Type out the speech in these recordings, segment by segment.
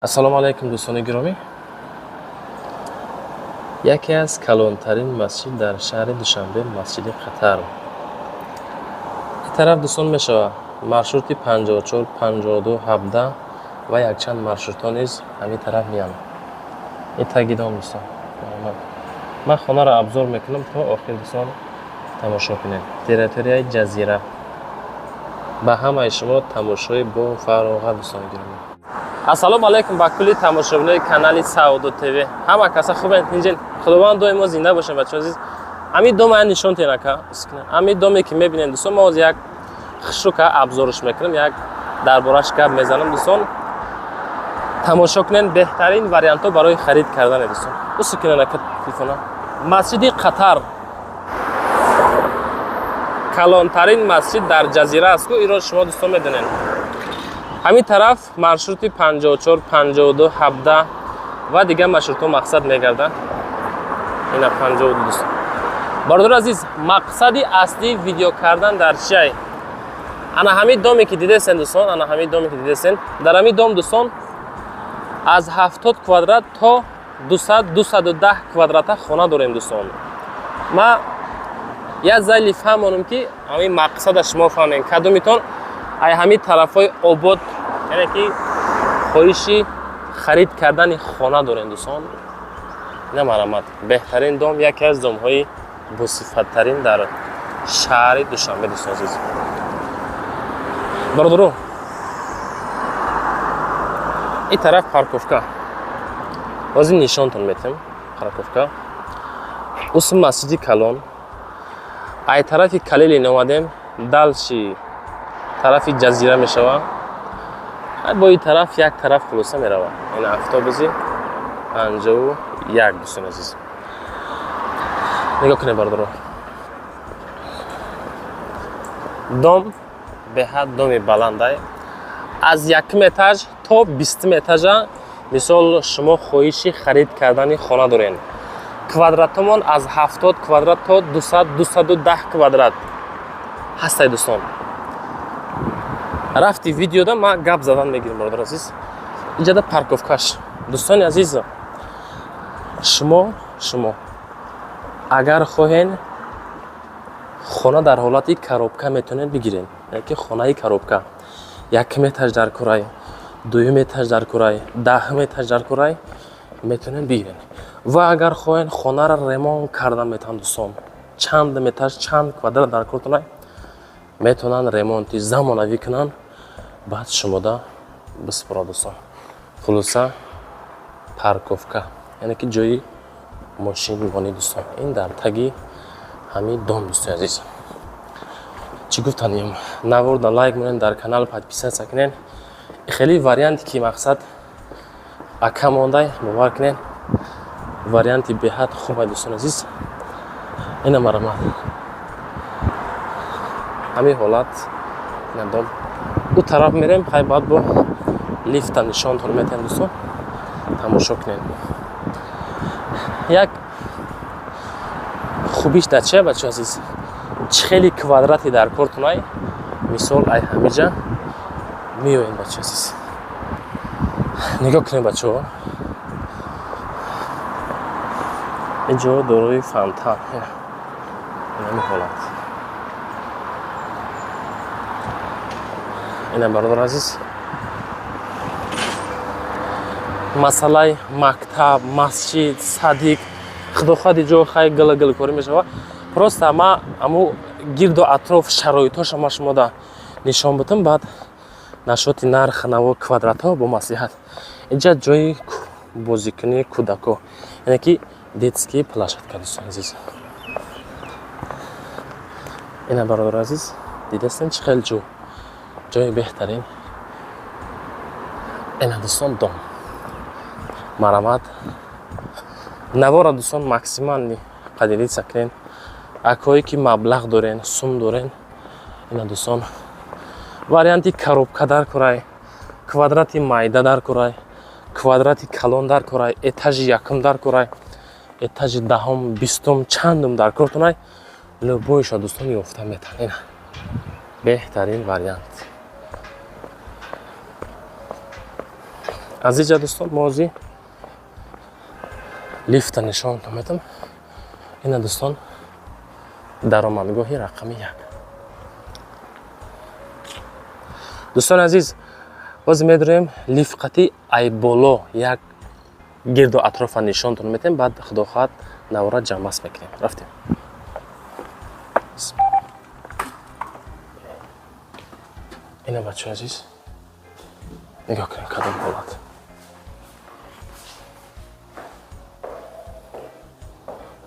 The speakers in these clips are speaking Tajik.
Ассалому алайкум, дӯстони гиромӣ. Яке аз калонтарин масҷид дар шаҳри Душанбе, масҷиди Қатар. Ин тараф, дӯстон, мешавад маршрути 54, 52, 17 ва якчанд маршрутҳо низ ҳамин тараф меянд. Ин таги дом, дӯстон. Ман хонаро обзор мекунам, то охир, дӯстон, тамошо кунед. Территорияи Ҷазира. Ба ҳамаи шумо тамошои бо фароғат, дӯстони гиромӣ. Ассалому алайкум ба кулли тамошобинои канали Саодо ТВ. Ҳама каса хубен, тинҷен? Худованд доимо зинда бошем, бачаҳо азиз. Ҳамин дом ая нишон тен, ака. Ҳамин доме ки мебинед, дӯстон, мо ҳозир як хушрука обзорш мекунем, як дар бораш гап мезанам, дӯстон. Тамошо кунед, беҳтарин вариантҳо барои харид кардане, дӯстон. Усу кунед, ака, телефона. Масҷиди Қатар калонтарин масҷид дар Ҷазира аст ку, инро шумо, дӯстон, медонед. Ҳамин тараф маршрути 54, 52, 17 ва дигар маршрутҳо мақсад мегарданд. Ина 52, дӯстон. Бародари азиз, мақсади аслии видео кардан дар чиай? Ана ҳамин доме ки дидесен, дӯстон, ана ҳамин доме ки дидесен, дар ҳамин дом, дӯстон, аз 70 квадрат то 200, 210 квадрата хона дорем, дӯстон. Ма як зайли фаҳмонам, ки ҳамин мақсада шумо фаҳмем. Кадомитон ай ҳамин тарафҳои обод, яъне ки хоҳиши харид кардани хона дорем, дӯстон, ина марамат, беҳтарин дом, яке аз домҳои босифаттарин дар шаҳри Душанбе, дӯстон азиз. Бародаро, ин тараф парковка, ҳозир нишонтон метем парковка. Усм масҷиди калон. Ай тарафи Калилин омадем, дальше тарафи Ҷазира мешавад. Бо ин тараф як тараф хулоса меравад. Ин автобуси 51, дӯстони азиз, нигоҳ кунед, бародаро. Дом беҳад доми баландай, аз якум этаж то 20-ум этажа. Мисол, шумо хоҳиши харид кардани хона доред, квадратомон аз 70 квадрат то 200, 210 квадрат ҳастай, дӯстон. Рафти видеода ман гап задан мегирем, бародар азиз. Инҷада парковкаш, дӯстони азиз. Шумо агар хоҳен, хона дар ҳолати коробка метавонед бигиред, яъне ки хонаи коробка, якум этаж дар курай, дуюм этаж дар курай, 10-ум этаж дар курай, метавонед бигиред. Ва агар хоҳен, хонаро ремонт кардан метавонанд, дӯстон. Чанд этаж, чанд квадрат дар кортонай, метавонанд ремонти замонавӣ кунанд, баъд шумода биспорад, дӯстон. Хулоса, парковка, яъне ки ҷои мошинмонӣ, дӯстон, ин дар таги ҳамин дом. Дӯстони азиз, чӣ гуфтанем? Наворда лайк монед, дар канал подписаться кунед. Хеле варианте ки мақсад ака мондай, бовар кунед, варианти беҳад хубай, дӯстони азиз. Ина марамат, ҳамин ҳолат, ина дом. Ӯ тараф мерем, хай, баъд бо лифта нишонтон метаҳем, дӯстон, тамошо кунед. Як хубиш дар чия, бачо азиз? Чӣ хеле квадрати дар кортунай, мисол, ай ҳамиҷа меоем, бачо азиз, нигоҳ кунед, бачаҳо, ин ҷо дорои фонтан, инами ҳолат. Ина, бародар азиз, масъалаи мактаб, масҷид, садик, худохоҳад, ҷо хай гила-гилкорӣ мешавад. Просто ма аму гирду атроф шароитҳоша ма шумода нишон бутам, баъд нашоти нарх наво, квадратҳо бо маслиҳат. Инҷа ҷои бозикунии кӯдако, яъне ки детский площадка, дӯстони азиз. Ина, бародари азиз, дидастен, чӣ хел ҷо, ҷои беҳтарин. Ина, дӯстон, дом. Марамат, навора, дӯстон, максимально поделиться кунед. Акҳое ки маблағ дорен, сум дорен, ина, дӯстон, варианти коробка дар курай, квадрати майда дар курай, квадрати калон дар курай, этажи якум дар курай, этажи 10-ум, 20-ум, чандум дар кортунай, любойша, дӯстон, ёфта метавон. Ина беҳтарин вариант. Аз иҷа, дӯстон, мо ҳозир лифта нишон метам. Ина, дӯстон, даромадгоҳи рақами як. Дӯстони азиз, боз медорем лифт қати ай боло як гирду атрофа нишонтон метем, баъд худо хоҳад навора ҷамъбаст мекунем. Рафтем. Ина, бачаи азиз, нигоҳ кунем кадом ҳолат.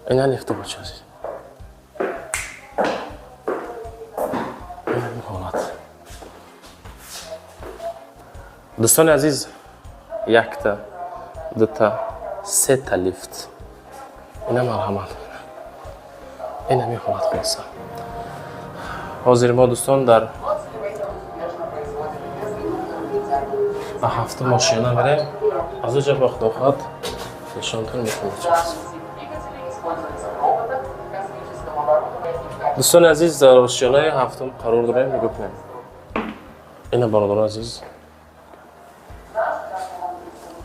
Ина лифту, бачаи азиз, ина ҳолат. Дӯстони азиз, якта, дута, сета лифт. Ина, марҳамат, инами ҳолат. Хулоса, ҳозир мо, дӯстон, дар ба ҳафтум ошёна мерем. Аз оҷа ба худо хоҳад нишонтон метавонад. Дӯстони азиз, дар ошёнаи ҳафтум қарор дорем. Нигоҳ кунем, ина, бародарони азиз,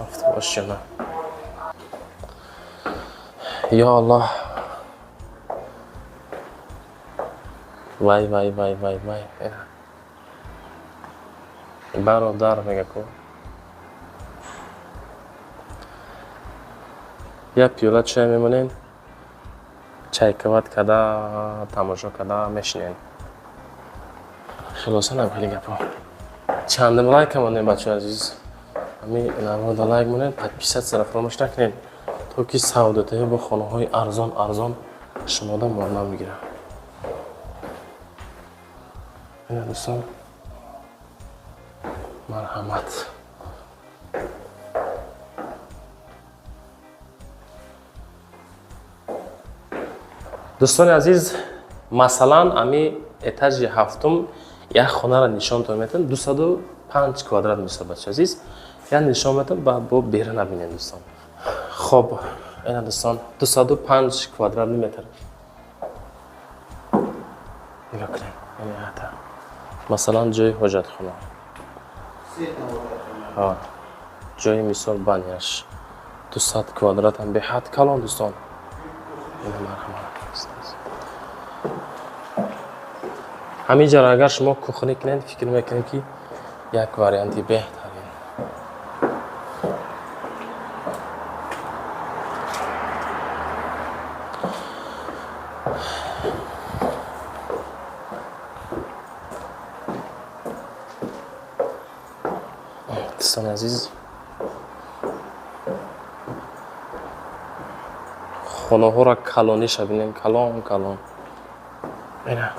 ҳафтум ошёна. Ё Аллоҳ, вай, вай, вай, вай, вай, бародар, мега ку як пиёла чай мемонем, чайкават када, тамошо када мешинем. Хулоса, нам хеле гапо. Чандим лайка монем, бачаи азиз? Ами навода лайк монед, подписаться фаромӯш накунед, то ки савдотаи бо хонаҳои арзон арзон шумода муаммал мегирад. Ина, дӯстон, марҳамат. Дӯстони азиз, масалан, ами этажи ҳафтум як хонаро нишонтон метавон, 205 квадрат мешавад, бачаи азиз. Як нишон метавон, баъд бо бера набинем, дӯстон. Хоб, ина, дӯстон, 205 квадратный метр. Нигоҳ кунед, масалан, ҷои ҳоҷатхона, ҷои мисол баняш 200 квадратам беҳад калон, дӯстон. Ина, марҳамат. Ҳамин ҷаро агар шумо кухни кунед, фикр мекунем, ки як варианти беҳтарин. Дӯстони азиз, хонаҳоро калониша бинем, калон калон. Ина,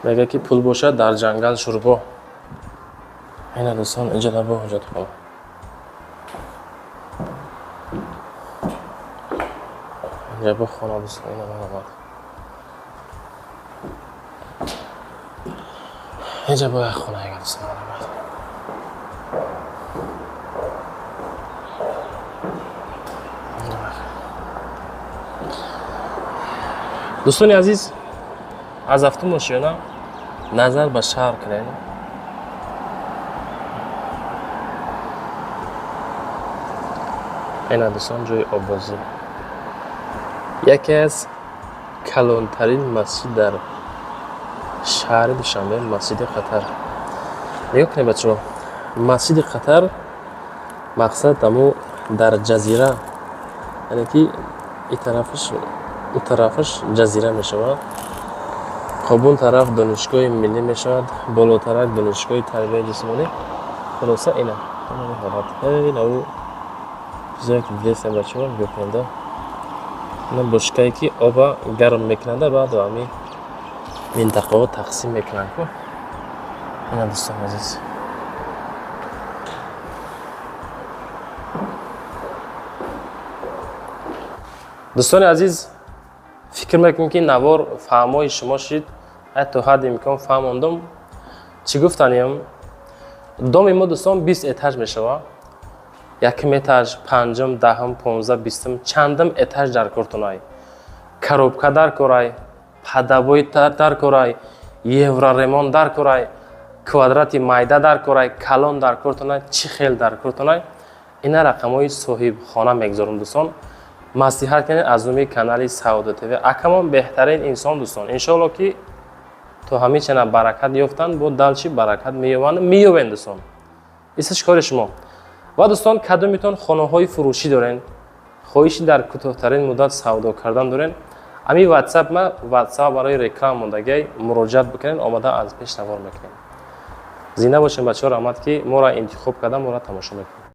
мега ки пул бошад, дар ҷангал шӯрбо. Ина, дӯстон, инҷа бо ҳоҷатхона, инҷа бо хона, дӯстон. Ина, марҳамат, инҷа бо як хона, дӯстон, марҳамат. Дӯстони азиз, аз ҳафтум ошёна назар ба шаҳр кунем. Ина, дӯстон, ҷои оббозӣ, яке аз калонтарин масҷид дар шаҳри Душанбе, масҷиди Қатар. Нигоҳ кунед, бачаҳо, масҷиди Қатар. Мақсад аму дар ҷазира, яъне ки и тарафаш, у тарафаш ҷазира мешавад. Хоб, он тараф Донишгоҳи миллӣ мешавад, болотарак Донишгоҳи тарбияи ҷисмонӣ. Хулоса, ина ҳолат. Ина, ӯ чизое ки дидестем, бачаҳо, нигоҳ кунед. Ина бочкае ки оба гарм мекунанда, баъд ҳами минтақаҳо тақсим мекунанд ку. Ина, дӯстони азиз. Дӯстони азиз, фикр мекунем, ки навор фаҳмои шумо шид, ҳатто ҳадди имкон фаҳмондум. Чӣ гуфтаниям? Доми мо, дӯстон, 20 этаж мешавад. Якум этаж, панҷум, 10-ум, 15, 20-ум, чандум этаж дар кортунай, коробка дар корай, подобой дар корай, евроремонт дар корай. Квадрати майда дар корай, калон дар кортонай, чӣ хел дар кортонай, ина рақамҳои соҳибхона мегузорам, дӯстон. Маслиҳат кунед аз номи канали Саодат ТВ. Акамон беҳтарин инсон, дӯстон. Иншоалло, ки то ҳамин чана баракат ёфтанд, бо далчи баракат меёбанд, меёбен, дӯстон. Исаш кори шумо. Ва, дӯстон, кадомитон хонаҳои фурӯшӣ дорен, хоҳиши дар кӯтоҳтарин муддат савдо кардан дорен, ҳамин ватсап ма, ватсап барои реклама мондагиай, муроҷиат бикунед, омада аз пеш навор мекунем. Зинда бошем, бачаҳо, раҳмат, ки моро интихоб карда, моро тамошо мекунед.